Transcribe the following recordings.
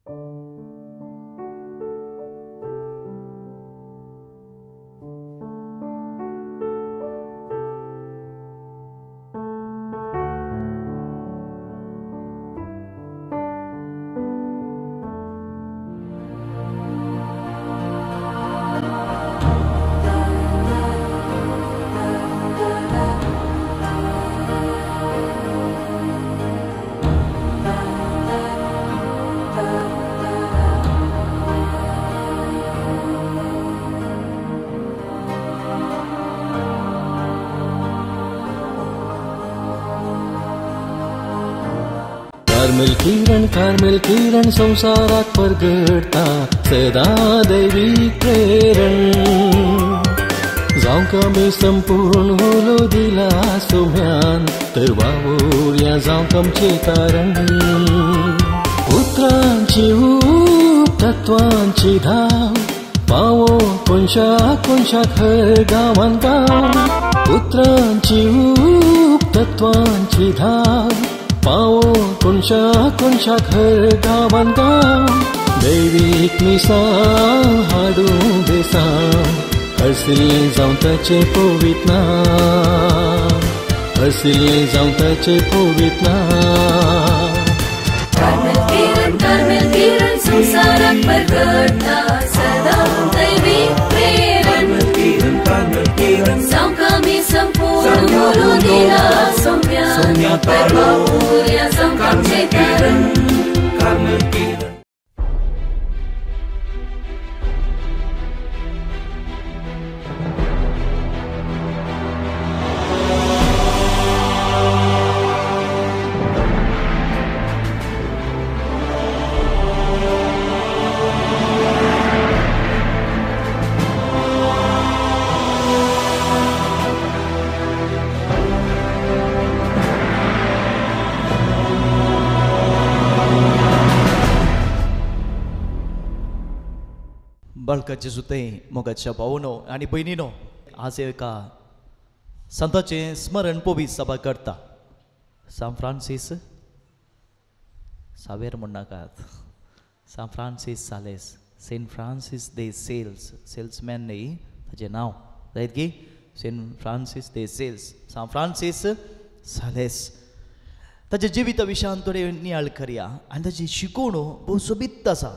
Carmel किरण, Carmel किरण संसाराक परगडटा सदां दैवी प्रेरण। जावंक आमी संपूर्ण उलो दिला सोम्यान तर वावुरया जावंक आमचें तारण। उतरांची ऊब तत्वांची धाव पावो कोनशा कोनशाक हर गांवान गांव। उतरांची ऊब तत्वांची धाव पावो कोनशा कोनशाक हर गांवान गांव। दैवीक मिसां हाडूं देसां हरसिल्लें जावं ताचें पवित्र नांव, हरसिल्लें जावं ताचें पवित्र नांव। कार्मेल किरण, कार्मेल किरण संसाराक परगडटा सदां दैवीक प्रेरण। कार्मेल किरण, जावंक आमी संपूर्ण उलो दिला सोम्यान तर वावुरया जावंक आमचें तारण। कार्मेल किरण। बाळकाचे सुते मोगाच्या भावनो आनी भयणीनो, आज एका संताचें स्मरण पवित्र सभा करता. सांत फ्रांसीस सावेर म्हणनाकात, सांत Francis Sales, Saint Francis de Sales, salesman न्ही ताचें नांव जायत की सेंट फ्रांसीस दे सेल्स, सांत फ्रांसीस सालेस. ताच्या जिविता विशयान थोडे नियाळ करया आनी ताची शिकवण भोव सोबीत आसा.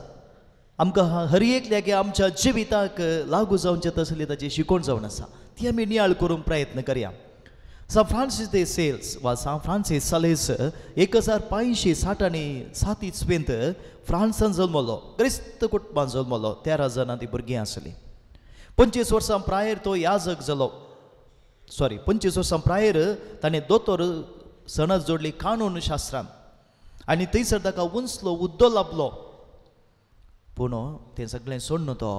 आमकां हर एकल्याक आमच्या जिविताक लागू जावचें तसली ताची शिकवण जावन आसा, ती आमी नियाळ करूंक प्रयत्न करया. सांत फ्रांसीस दे सेल्स वा सांत फ्रांसीस सालेस 1560 आनी 7 इस्वेंत फ्रांसान जल्मलो. क्रिस्त कुटुंबान जल्मलो. 13 जाणां ती भुरगीं आसलीं. 25 वर्सां प्रायर तो याजक जालो. सॉरी, 25 वर्सां प्रायर ताणें दोतोर सणस जोडली कानून शास्त्रान आनी थंयसर ताका उंचलो हुद्दो लाबलो. पूण तें सगळें सोडून तो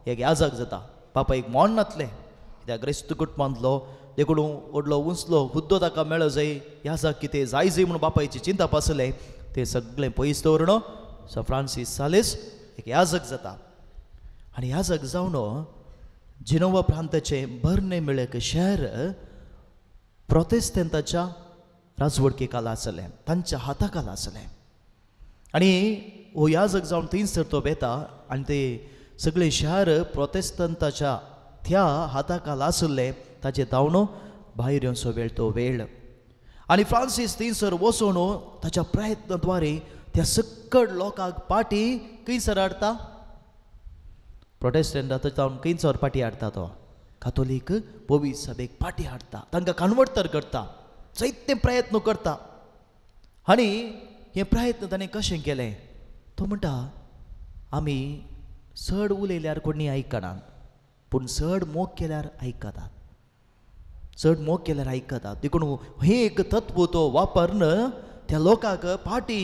एक याजक जाता. बापायक मोन नातलें कित्याक क्रिस्त कुटुंबांतलो देखून व्हडलो उंचलो हुद्दो ताका मेळो जाय, याजक कितें जाय जाय म्हणून बापायची चिंता पासलें. तें सगळें पयस दवरून सांत फ्रांसीस सालेस एक याजक जाता आनी याजक जावन जिनोवा प्रांताचें बर्ने मेळक शहर प्रोटेस्टंटाच्या राजवडके खाला आसलें, तांच्या हाता खाला आसलें. आनी हो याजक जावन थंयसर तो वेता आनी ते सगळे शहर प्रोटेस्टंटाच्या त्या हाता खाला आशिल्लें ताचे धांवणो भायर येवचो वेळ तो वेळ. आनी फ्रांसीस थंयसर वचून ताच्या प्रयत्नाद्वारे त्या सकड लोकांक पाटी खंयसर हाडटा, प्रोटेस्टंट जावन खंयसर पाटी हाडटा, तो कातोलीक पवित्र सभेक पाटी हाडटा, तांकां कन्वर्टर करता, जायते प्रयत्न करता. आनी हे प्रयत्न ताणें कशें केलें, तो म्हणटा आमी चड उलयल्यार कोणी आयकनात, पूण चड मोग केल्यार आयकतात, चड मोग केल्यार आयकतात. देखून हें एक तत्व तो वापरून त्या लोकांक पाटी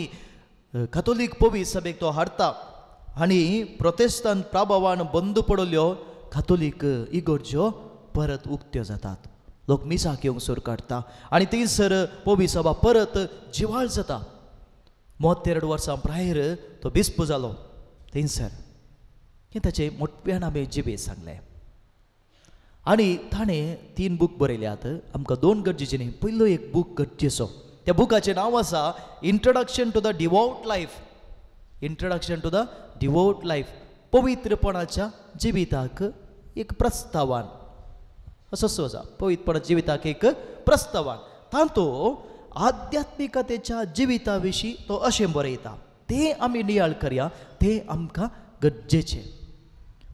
कातोलीक पवित्र सभेक तो हाडटा आनी प्रोटेस्टंट प्रभावान बंद पडल्यो कातोलीक इगर्ज्यो परत उक्त्यो जातात. लोक मिसाक येवंक सुरू काडटा आनी थंयसर पवित्र सभा परत जिवाळ जाता. मोत 2 वर्सां प्रायर तो बिस्प जालो थंयसर. हें ताचें मोठ्यान आमी जिबेत सांगलें. आनी ताणें 3 बूक बरयल्यात. आमकां 2 गरजेचे न्ही, पयलो एक बूक गरजेचो. त्या बुकाचें नांव आसा introduction to the devout life. Introduction to the devout life, पवित्रपणाच्या जिविताक एक प्रस्तावान असो आसा. पवित्रपणाच्या जिविताक एक प्रस्तावान. तातूंत आध्यात्मिकतेच्या जिविता विशीं तो अशें बरयता, तें आमी नियाळ करया, तें आमकां गरजेचें.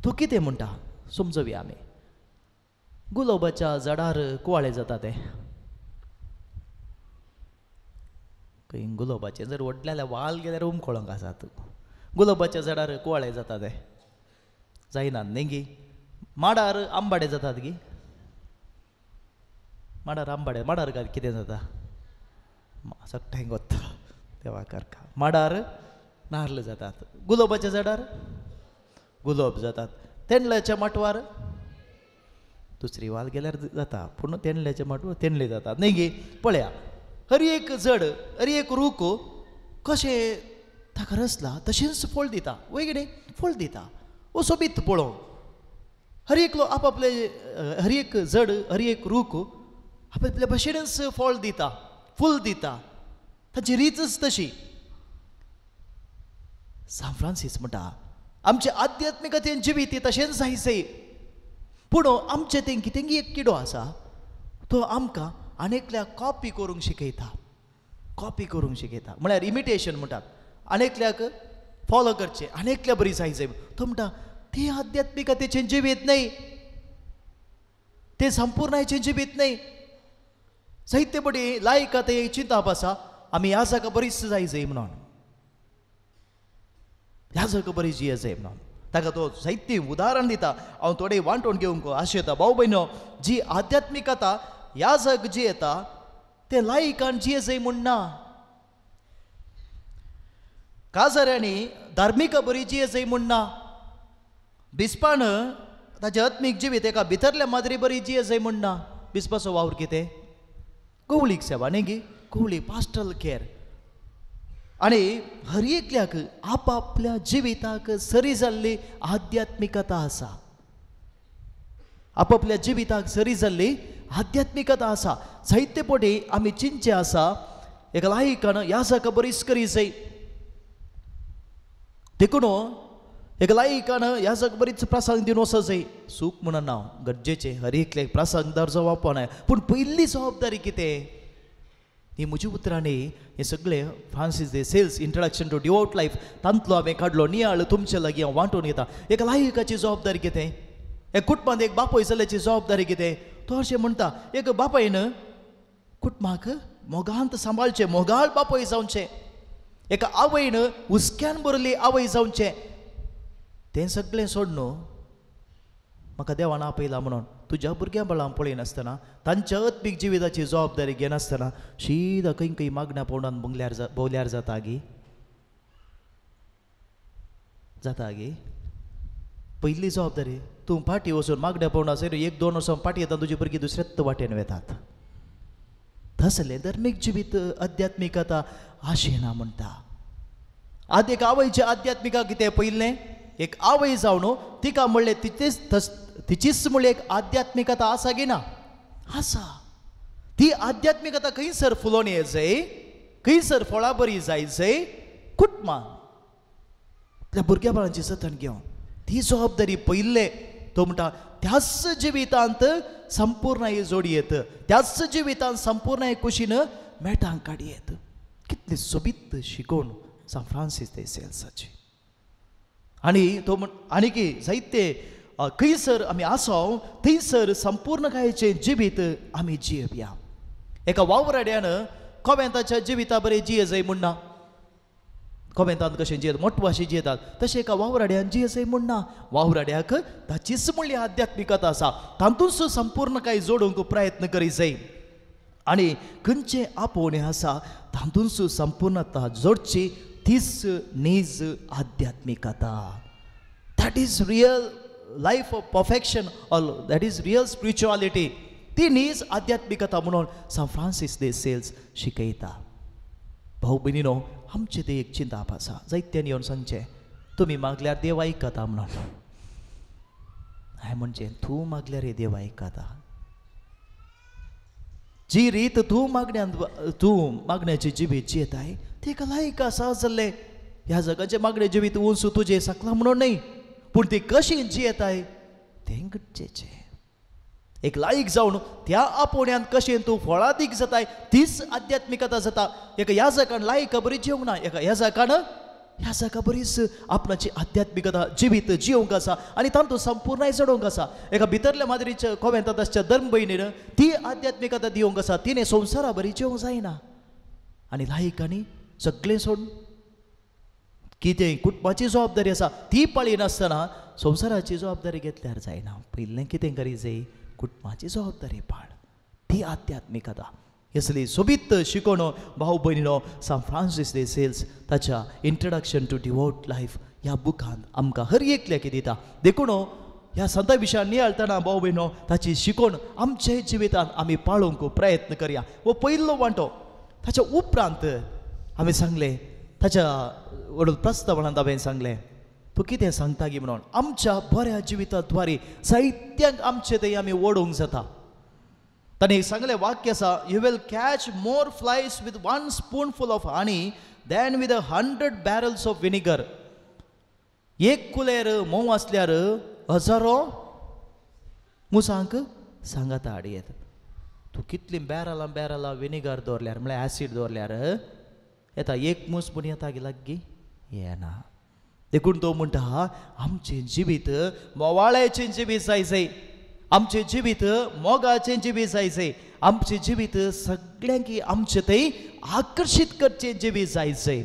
तो कितें म्हणटा समजोवया आमी. गुलाबाच्या झाडार कुवाळे जाता ते, खंय गुलाबाचें जर व्हडलें जाल्यार वाल गेल्यार उमकळोंक आसात. गुलाबाच्या झाडार कुवाळे जाता ते जायनात न्ही गी. माडार आंबाडे जातात गी, माडार आंबाडे, माडार कितें जाता सगळ्यांक वता देवा कारका. माडार नार्ल जातात, गुलाबाच्या झाडार गुलाब जातात, तेंडल्याच्या माटवार दुसरी वाल गेल्यार जाता, पूण तेंडल्याच्या माटवार तेंडले जातात न्ही गी. पळया हर एक जड, हर एक रूख कशें ताका रचला तशेंच फळ दिता, वय कितें फळ दिता. ओ सोबीत पळोवंक हर एकलो आपापले, हर एक जड, हर एक रूख आपल्या भशेनच फळ दिता, फूल दिता, ताची रीतच तशी. सांत फ्रांसीस म्हणटा आमचे आध्यात्मिकतेन जिवीत तशेंच जायचें, पूण आमचें तें कितें एक किडो आसा तो आमकां आनेकल्या कॉपी करूंक शिकयता, कॉपी करूंक शिकयता म्हळ्यार इमिटेशन म्हणटात. आनेकल्याक फॉलो करचें, आनेकल्या बरी जायचें. तो म्हणटा तें आध्यात्मिकतेचें जिवीत न्हय, तें संपूर्णायेचें जिवीत न्हय. जायते पटी लायक तें चिंताप आसा आमी ह्या जागा बरीच जायचें म्हणून, ह्या जागा बरी जिये म्हणून. ताका तो जायतीं उदाहरण दिता. हांव थोडें वांटून घेवंक आशेता भाव भयणो, जी आध्यात्मिकता ह्या जग जी येता तें लायकान जिये म्हूण ना. काजाऱ्यांनी धार्मिका बरी जिये म्हूण ना. बिस्पान ताचें आत्मीक जिवीत एका भितरल्या माद्री बरी जिये म्हूण ना. बिस्पाचो वावर कितें? गवळीक सेवा न्ही गी, गवळी पास्टल केअर. आनी हर एकल्याक आपापल्या जिविताक सरी जाल्ली आध्यात्मिकता आसा, आपापल्या जिविताक सरी जाल्ली आध्यात्मिकता आसा. जायते पटी आमी चिंतचें आसा एका लायकान ह्या जाका बरीच करी जाय, देखून एका लायकान ह्या जाका बरीच प्रसंग दिवन वचो जाय. सूख म्हणून ना, गरजेचें हर एकल्याक प्रसंग दर्जो वापरना, पूण पयली जबाबदारी कितें? ही म्हज्या उतरांनी हें सगळें Francis de Sales introduction to devout life तांतलो हांवें काडलो नियाळ तुमचे लागीं हांव वांटून घेता. एका लायकाची जबाबदारी कितें? एक कुटुंबांत एक बापूय जाल्याची जबाबदारी कितें? तो अशें म्हणटा एक बापायन कुटुंबाक मोगांत सांबाळचें, मोगाळ बापूय जावचें. एका आवयन हुस्क्यान भरली आवय जावचें. तें सगळें सोडून म्हाका देवान आपयला म्हणून तुज्या भुरग्यां बाळां पळयनासतना, तांच्या आत्मीक जिविताची जबाबदारी घेनासतना शीदा खंय खंय मागण्या पोंडान भोंवल्यार भोंवल्यार जाता गी, जाता गी. पयली जबाबदारी तूं फाटीं वचून मागण्या पोंडा सर एक दोन वर्सां फाटीं येता, तुजी भुरगीं दुसऱ्याच वाटेन वेतात. तसलें धर्मीक जिवीत आध्यात्मिकता आशेना म्हणटा. आद एक आवयचें आध्यात्मिका कितें पयलें एक आवय जावन तिका म्हणलें तिचेच तिचीच म्हणलें एक आध्यात्मिकता आसा गी ना? आसा. ती आध्यात्मिकता खंयसर फुलोवन येजय, खंयसर फळां बरी जायजय? कुटुंबान आपल्या भुरग्या बाळांची जतन घेवन ती जबाबदारी पयले. तो म्हणटा त्याच जिवितांत संपूर्ण ही जोडी येत, त्याच जिवितांत संपूर्ण ही कुशीन मेटांक काडी येत. कितली सोबीत शिकोवन सांत फ्रांसीस दे सेल्साची. आनी तो म्हण आनी की जायते खंयसर आमी आसा थंयसर संपूर्णकायेचें जिवीत आमी जियेवया. एका वावराड्यान कोवेंताच्या जिविता बरें जिये जाय म्हूण ना. कोवेंतांत कशें जियेत मोटवाशी जियेतात तशें एका वावराड्यान जिये जाय म्हूण ना. वावराड्याक ताचीच म्हणली आध्यात्मिकता आसा, तातूंत संपूर्णकाय जोडूंक प्रयत्न करी जाय. आनी खंयचें आपोवणें आसा तातूंत संपूर्णता जोडची, तीच नीज आध्यात्मिकता. That is real life of perfection or that is real spirituality. ती नीज आध्यात्मिकता म्हणून सांत फ्रांसीस दे सेल्स शिकयता. भाऊ भयणीनो, आमचें तें एक चिंताप आसा. जायत्यान येवन सांगचें तुमी मागल्यार देव आयकता म्हणून. हांवें म्हणचें तूं मागल्यार हे देव आयकता. जी रीत तूं मागण्यांत तूं मागण्याची जिवीत जियेताय तेका लायक आसा जाल्लें. ह्या जगाचें मागणें जिवीत उंच तुजें सकला म्हणून न्हय, पूण ती कशी जियेताय तें गरजेचें. एक लायक जावन त्या आपोवण्यान कशें तूं फळादीक जाताय तीच आध्यात्मिकता जाता. एका याजकान लायका बरी जिवंक ना, एका याजकान याजका बरीच आपणाची आध्यात्मिकता जिवीत जिवंक आसा आनी तातूंत संपूर्णाय चडोवंक आसा. एका भितरल्या माद्रीच्या कोवेंतात आसच्या धर्म भयणीन ती आध्यात्मिकता दिवंक आसा, तिणें संवसारा बरी जिवंक जायना. आनी लायकांनी सगळें सोडून कितें कुटुंबाची जबाबदारी आसा ती पाळी नासतना संवसाराची जबाबदारी घेतल्यार जायना. पयलें कितें करी जाय, कुटुंबाची जबाबदारी पाळ, ती आध्यात्मिकता. असली सोबीत शिकोवणो भाव भयणीनो सांत फ्रांसीस दे सेल्स ताच्या इंट्रोडक्शन टू डिवोट लायफ ह्या बुकान आमकां हर एकल्याक दिता. देखून ह्या संता विशयान नियाळटना भाव भयणो ताची शिकोवण आमच्या जिवितांत आमी पाळोवंक प्रयत्न करया. हो पयलो वांटो. ताच्या उपरांत आमी सांगलें ताच्या व्हडलो प्रस्तावनांत हांवें सांगलें तूं कितें सांगता गी म्हणून आमच्या बऱ्या जिविताद्वारे साहित्यांक आमचे थंय आमी ओडूंक जाता. ताणें सांगलें वाक्य आसा, you will catch more flies with one spoonful of honey than with 100 barrels of vinegar. एक कुलेर म्होंव आसल्यार हजारो मुसांक सांगाता हाडयेत. तूं कितलीं बॅरलां बॅरलां विनेगर दवरल्यार म्हळ्यार एसीड दवरल्यार येता एक मूस पूण येता गी लागीं येना. देखून तो म्हणटा आमचें जिवीत मोवाळ्याचें जिवीत जाय जाय, आमचें जिवीत मोगाचें जिवीत जाय जाय, आमचें जिवीत सगळ्यांक आमचें थंय आकर्शीत करचें जिवीत जाय जाय.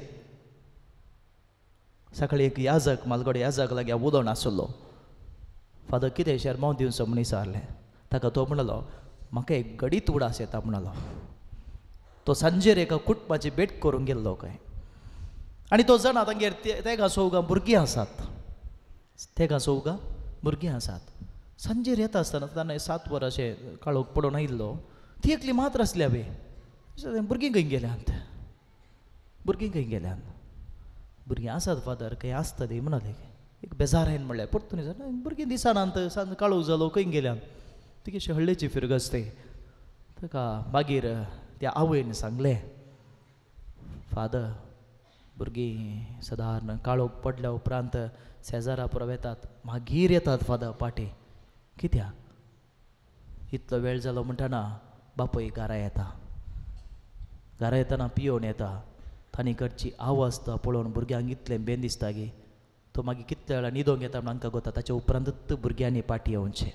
सकाळी एक याजक मालगोडे याजक लागीं उलोवन आसलो. फादर कितें शेरमांव दिवचो म्हूण विचारलें. ताका तो म्हणलो म्हाका एक गडीत उडास येता म्हणलो. तो सांजेर एका कुटुंबाची भेट करूंक गेल्लो काय आनी तो जाणा तांगेर तेगां चौगां भुरगीं आसात, तेगां चौगां भुरगीं आसात. सांजेर येता आसतना ताणें 7 वरां अशें काळोख पडून आयिल्लो. ती एकली मात्र आसली हांवें भुरगीं खंय गेल्यांत, भुरगीं खंय गेल्यांत, भुरगीं आसात फादर खंय आसता ती म्हणाले. एक बेजारायन म्हणल्यार परतून भुरगीं दिसनात, सांज काळोख जालो खंय गेल्यांत. ती कशी हळ्ळेची फिरगज ती. ताका मागीर त्या आवयन सांगलें फादर भुरगीं सदारण काळोख पडल्या उपरांत शेजारा पुरो येतात, मागीर येतात फादर पाटी. कित्याक इतलो वेळ जालो म्हणटना बापूय घरा येता, घरा येतना पियोवन येता. तांणी कडची आवाज तो पळोवन भुरग्यांक इतलें बेन दिसता गी तो मागीर कितल्या वेळार न्हिदोंक येता म्हण आमकां गोता. ताच्या उपरांतच भुरग्यांनी पाटी येवचें.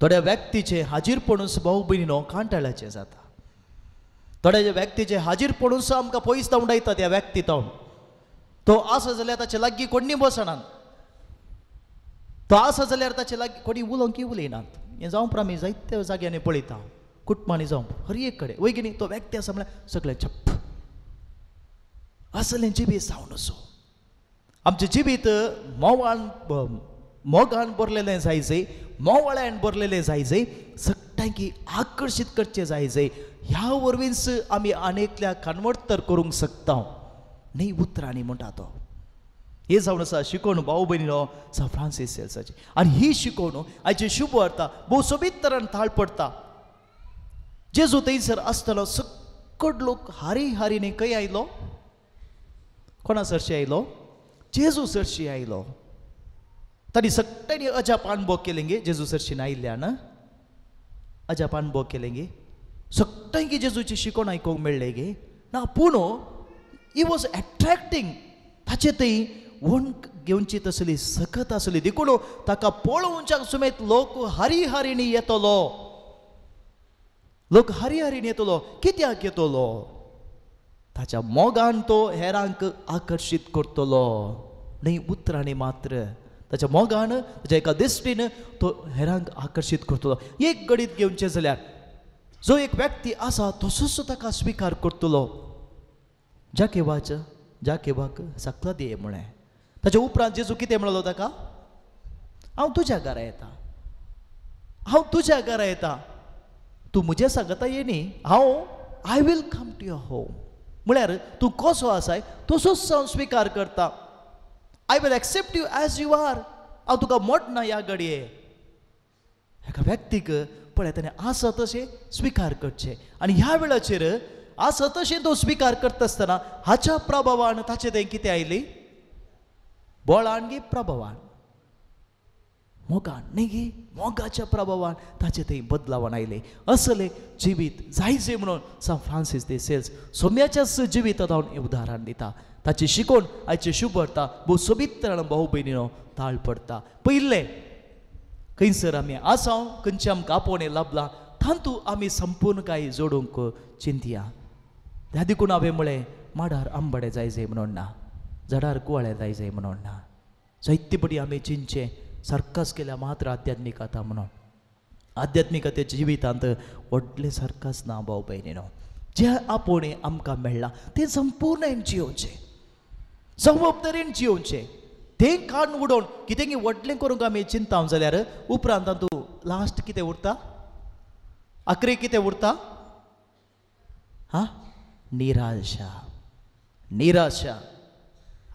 थोड्या व्यक्तीचें हाजीरपणूच भाव भयणीनो कांटाळ्याचें जाता. थोड्या व्यक्तीचें हाजीरपणूच आमकां पयस धांवडायता त्या व्यक्ती तो. तो आसा जाल्यार ताचे लागीं कोणी बसनात, तो आसा जाल्यार ताचे लागीं कोणी उलोवंक उलयनात. हें जावं आमी जायत्या जाग्यांनी पळयता, कुटुंबांनी जावं हर एक कडेन वय की न्ही. तो व्यक्ती आसा म्हळ्यार सगळें छप्प असलें जिवीत जावन असो आमचें जिवीत मोवान मोगान भरलेलें जाय जाय, मोवाळ्यान भरलेलें जाय जाय, सगळ्यांकी आकर्शीत करचें जाय जाय. ह्या वरवींच आमी अनेकल्या कन्वर्ट करूंक शकता न्ही उतरांनी म्हणटा तो. हे जावन आसा शिकोवण भाव भयणीनो सांत फ्रांसीस सेल्साची. आनी ही शिकोवण आयची शुभ वार्ता भोव सोबीत तरान थाळ पडटा. जेजू थंयसर आसतलो सकट लोक हारी हारीने खंय आयलो, कोणा सरशी आयलो, जेजू सरशी आयलो. तांणी सगळ्यांनी अजाप अणभव केलें गे जेजू सरशीन आयिल्ल्यान अजाप अणभव केलें गे, सगळ्यांकी जेजूची शिकोवण आयकूंक मेळ्ळें गे ना. पूण he was attracting, ताचे थंय वण घेवची तसली सकत आसली. देखून ताका पळोवच्याक सुमेत लोक हारी हारीनी येतलो, लोक हारी हारीन येतलो. कित्याक येतलो? ताच्या मोगान तो हेरांक आकर्शीत करतलो न्ही उतरांनी मात्र. ताच्या मोगान ताच्या एका दिश्टीन तो हेरांक आकर्शीत करतलो. एक गणीत घेवचें जाल्यार जो एक व्यक्ती आसा तसोच ताका स्विकार करतलो. जाकेवाच जाकेवाक सकला दिये म्हळें. ताच्या उपरांत जेजू कितें म्हणलो ताका, हांव तुज्या घरा येता, हांव तुज्या घरा येता, तूं म्हज्या सांगता ये न्ही, हांव I will come to your home. म्हळ्यार तूं कसो आसाय तसोच हांव स्विकार करता. I will accept you as you are. हांव तुका मोडना ह्या घडये. एका व्यक्तीक पळय ताणें आसा तशें स्विकार करचें. आनी ह्या वेळाचेर आसा तशें तो स्विकार करता आसतना हाच्या प्रभावान ताचे तें कितें आयली बळान गे प्रभावान मोगान न्ही गे मोगाच्या प्रभावान ताचे थंय बदलावान आयले. असले जिवीत जायजे म्हणून सांत फ्रांसीस दे सेल्स सोम्याच्याच जिविता धावन उदाहरण दिता. ताची शिकोवन आयचे शुभरता भोव सोबीत भाऊ भयणीनो ताळ पडता. पयलें खंयसर आमी आसा खंयचें आमकां आपोवणें लाबलां तातूंत आमी संपूर्ण काय जोडूंक चिंतया. त्या देखून हांवें म्हळें माडार आंबाडे जाय म्हणून ना, झाडार कुवाळे जाय म्हणून ना. जायते पटी आमी चिंतचें सर्कस केल्या मात्र आध्यात्मिकता म्हणून. आध्यात्मिकतेच्या जिवितांत व्हडलें सर्कस ना भाव भयणीनो. जें आपोवणें आमकां मेळ्ळां तें संपूर्ण जियोवचें, जबाबदारेन जियोवचें. तें काडून उडोवन कितें व्हडलें करूंक आमी चिंता जाल्यार उपरांत तातूंत लास्ट कितें उरता, आखरी कितें उरता, हा निराशा. निराशा.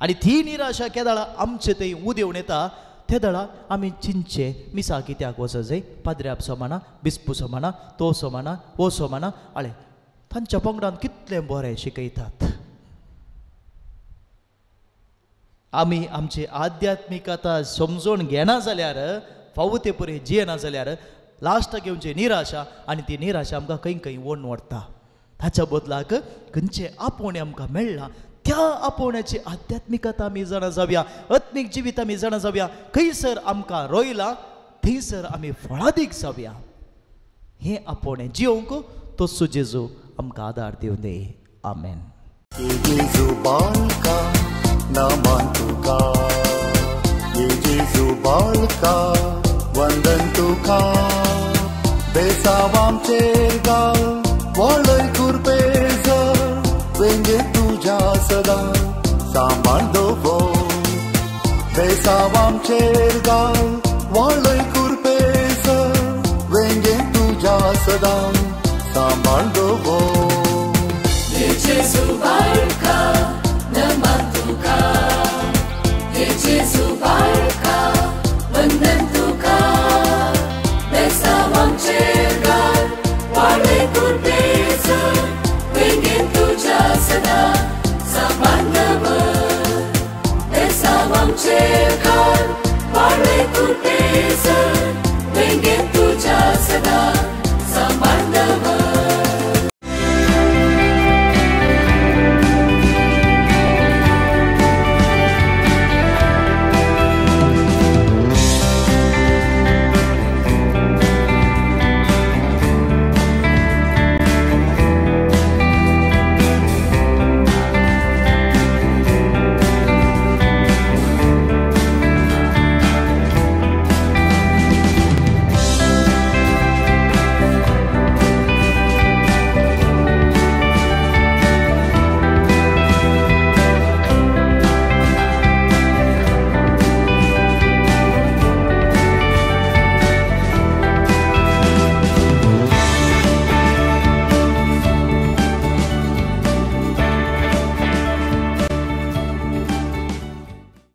आनी ती निराशा केदाळा आमचे थंय उदेवन येता तेदळा आमी चिंतचें मिसा कित्याक वचो जाय, पाद्र्याप सोमाना, बिस्पू सोमाना, तो सोमाना, वो सोमाना, आळे तांच्या पंगडान कितलें बरें शिकयतात. आमी आमची आध्यात्मिकता समजून घेना जाल्यार, फावो ते पुरे जियेना जाल्यार लास्टाक येवची निराशा आनी ती निराशा आमकां खंय खंय ओडून व्हरता. ताच्या बदलाक खंयचें आपोवणें आमकां मेळ्ळां त्या आपोवण्याची आध्यात्मिकता आमी जाणा जावया, आत्मीक जिवीत आमी जाणा जावया. खंयसर आमकां रोयलां थंयसर आमी फळादीक जावया. हें आपोवणें जियोवंक तस्सो जेजू आमकां आदार दिवं दी. आमेन. नमन तुका ये जेजू बालका, वंदन तुका. बेसावामचेर गाल वळय कुरपेज, वेंगे तुज्या सदां सांबाळ दवर. बेसावामचेर गाल वळय कुरपेज, वेंगे तुज्या सदां सांबाळ दवर. जेजू बालका.